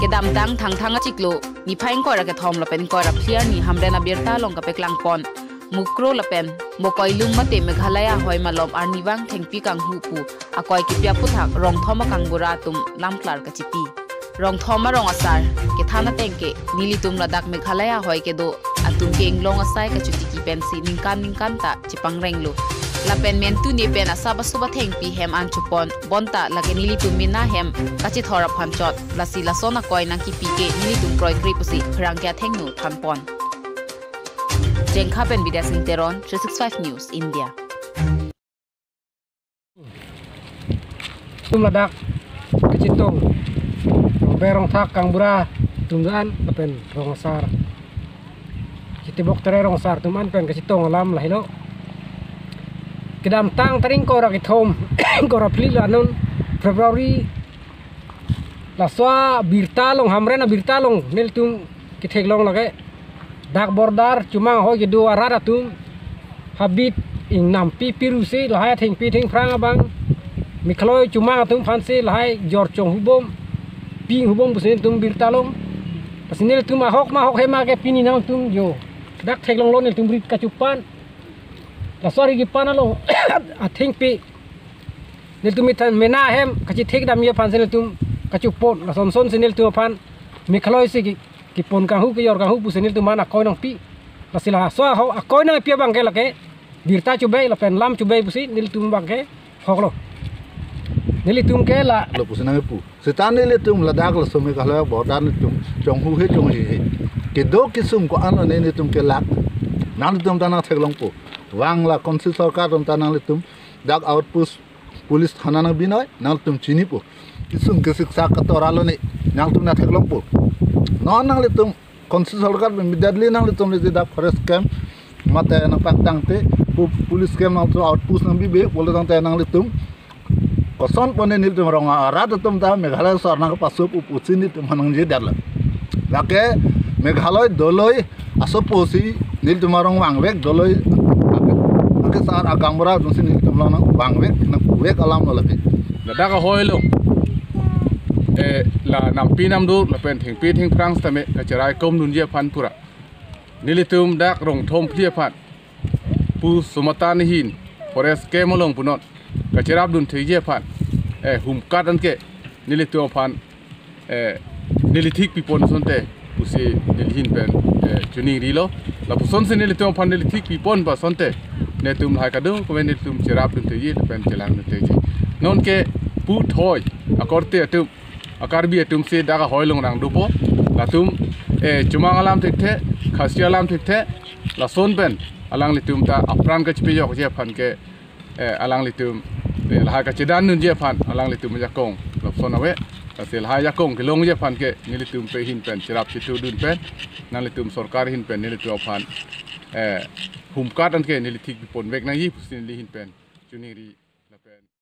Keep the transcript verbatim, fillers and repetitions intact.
Kedamtang Thangthang achiklo niphai ingkoi ra kethom lapen ingkoi ra phli arni Hamren abirta along kapeklang pon Mukroh lapen Mokoilum mate Meghalaya ahoi malom arnivang thengpi kanghu pu akoi kepi aputhak rong thom akangbura atum lamklar kachipi. Rong thom arong asar kethan ateng ke nelitum ladak Meghalaya ahoi kedo atum ke inglong asai kachotiki pensi ningkan ningkan ta chepangrenglo. Lapen mentune pen asap asop athengpi hem an chopon bonta lake nelitum mena hem kachethor aphan chot, lasi lason akoi nangkipi ke nelitum kroikre pusi pherangke athengno thanpon. Jengkha pen Bidya Sing Teron, three six five News India. Atum ladak kachetong, rong bek rong thak kangbura atum do-an lapen rong asar, Chitibok Teron rong asar atum an pen kachetong alam lahelo. Kedamtang tarik ingkoi ra kethom, ingkoi ra phli lo, anon February, laso abirta along, Hamren abirta along nelitum ketheklong lake dak border chomang ahoi kedo arat atum habit ingnampi piru si lahai athengpi thengphrang abang Meghalaya chomang atum aphan si lahai jor chonghubom, pi inghubom pusi nelitum birta long. Lasi nelitum ahok ma ahok hema ke pini nangtum jo dak theklonglo, nelitum rit kachopan. Laso ari kepan along athengpi nelitum mena hem kachethekdamji aphan si nelitum kachopon. Lason son si nelitum aphan Meghalaya si ke, kepon kanghu kejor kanghu pusi nelitum aphan akoi nangpi. Lasi laso ahok akoi nangpi abang ke lake birta chobei lapen lam chobei pusi nelitum abang ke hoklo. Nelitum ke la lo pusi nangpu. Seta nelitum ladak laso Meghalaya border nelitum chonghuhe chonghehe. Kedo kesung ko-an lo ne nelitum kelak. Nangtum ta nangtheklongpo. Vang la council sorkar atum ta nanglitum dak outpost police thana nangbinoi, nangtum chinipo. Kesung kesiksak katora lo ne, nangtum nangtheklongpo. Non nanglitum council sorkar immediately nanglitum le dak forest camp mate nangpangtangte pu-, police camp nangtum outpost nangbibe pulo tangte nanglitum koson pone nelitum rong arat atum ta Meghalaya sor nangpaso pu pusi nelitum aphan nangjedetlo. Lake Meghalaya doloi asopo si nelitum arong vangvek, doloi ake sar akangbura atum si nelitum along nangvangvek, nangvek alam lo lake. Ladak ahoi along, eh, la nampi namdur lapen thengpi thengphrang sitame kacheraikomdunji aphan pura nelitum dak rong thom phli aphan pu somatan ahin forest camp along punon kacherapdun theji aphan, eh, humkat anke nelitum aphan, eh, neli thik pipon asonte pusi neli ahin pen, eh, choningrilo. Lapuson si nelitum aphan neli thik pipon ba asonte netum lahai kadokave nelitum cherapdun theji lapen chelangdun theji. Nonke puthoi akorte atum, a-Karbi atum si dak ahoi along nangdopo. Latum, eh, chomang alam thekthe, Khasi alam thekthe, lason pen alanglitum ta apran kachipejokji aphan ke, eh, alanglitum, eh, lahai kachedandunji aphan alanglitum ajakong lapuson ave. Lasi lahai ajakong kelongji aphan ke nelitum pe ahin pen cherap chethudun pen nanglitum sorkar ahin pen nelitum aphan, eh, humkat anke neli thik ponvek nangji pusi neli ahin pen choningri.